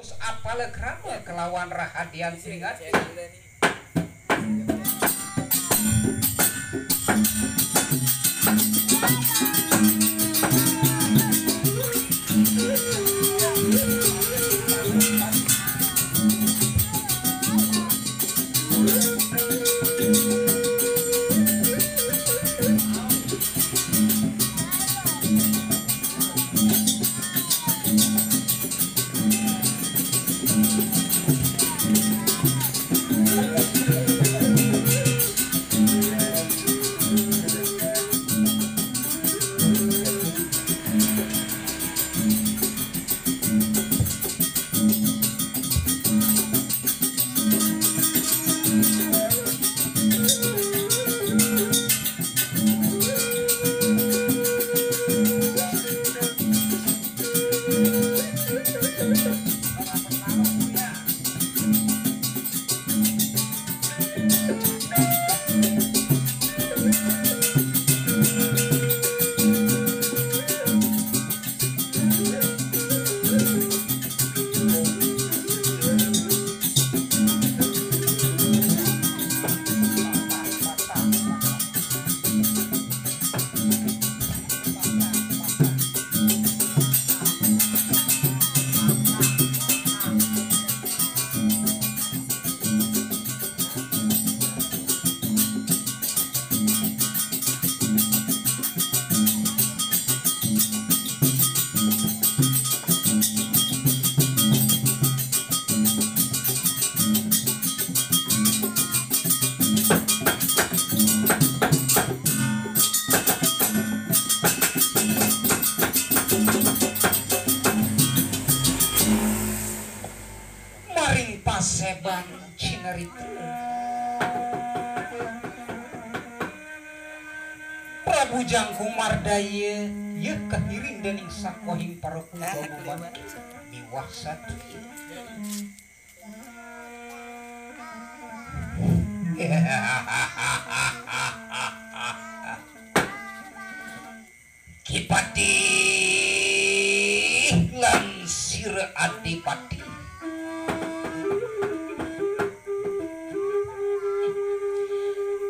wus apalegrama kelawan rahadian Sringati. Paseban Cinaritra Prabu Jangkung Mardaya yeuh kahiring dening sakohing para punggawa miwah satria. Ki Patih lan Sira Adipati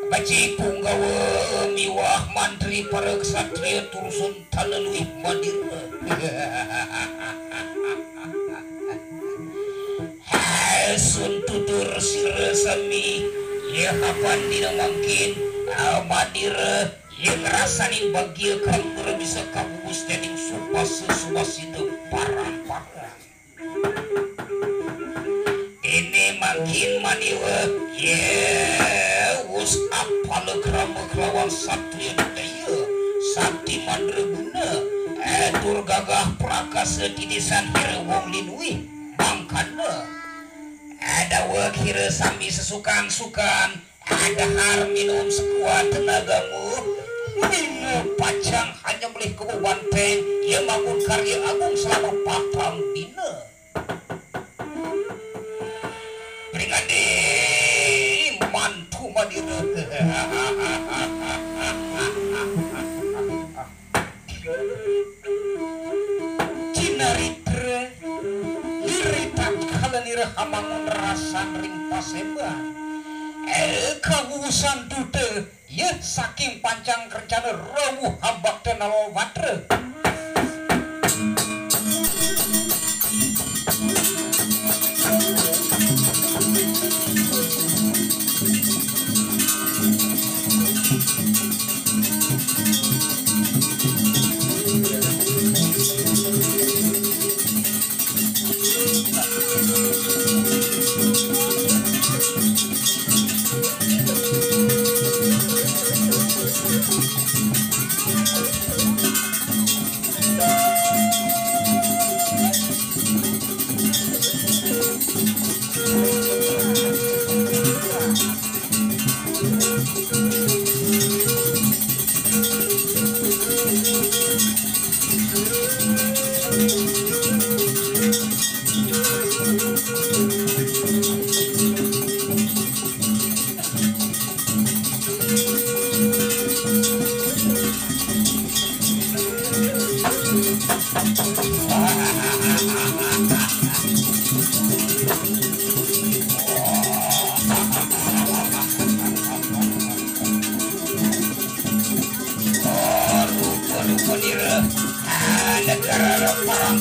Baci punggawa miwah mantri para ksatria turusun taleluih mandira. Sun tutur sira sami ye kapan dina mangkin mandira ye ngrasanin bagia kang bisa kabubus dening supasa subasida parang-parang. Ini mangkin maniwa ye wus apalegrama kelawan satria daya sakti mandraguna tur gagah prakasa titisan hira wong linuih mangkana ada kira sami sesukan-sukan ada har minum sekuat tenagamu minum pacang hanya melih kebu banteng ia bangun karya agung selama patang dina. Pringadi mantu madira. Cinaritra liritat kalenira hamangun rasan ring paseban. Kawusan dude ye saking pancang rencana rawuh hambakta nalawatra.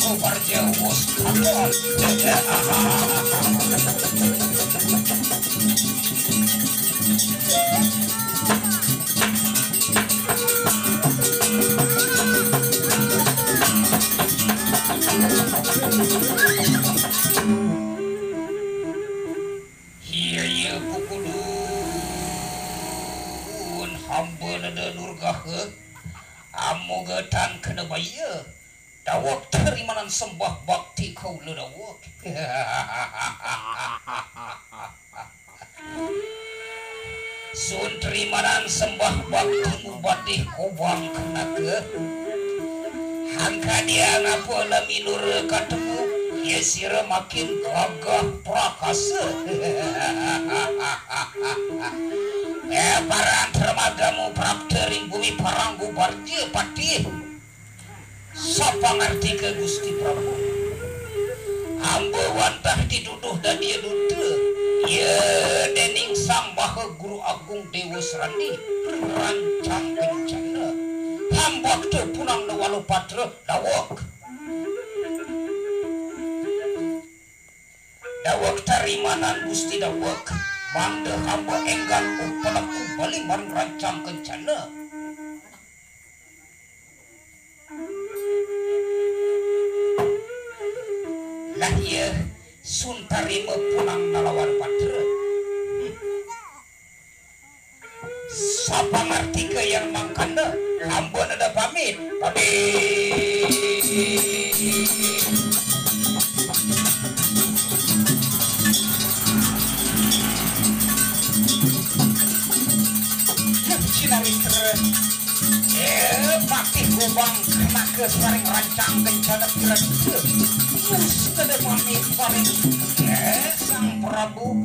Paranggu Barja wus katon. Iya pukudun hamba nada nurgah amoga tan kena baya dawak terimanan sembah bakti kaula dawak. Sun terimanan sembah bakti mubadih kobang kena ke hangka dia ngapa laminur katemu ya sira makin gagah prakasa. Para antarmagamu praptering bumi Paranggu Barja patih sapa ngerti ke Gusti Prabu hamba wantah dituduh dan dia duta ya dening sang maha guru agung Dewa Serani rancang kencana hamba tu punang nawalupatra dawak dawak tarimanan Gusti dawak mangda hamba enggan upalaku bali maring rancang kencana. Lah iya sun tarima punang nalawan patra. Sapa ngartika yang mangkana hamba nada pamit. Pamit. Patih gobang kena ke saring rancang kencana kira-kira mus kada pamit paring sang Prabu.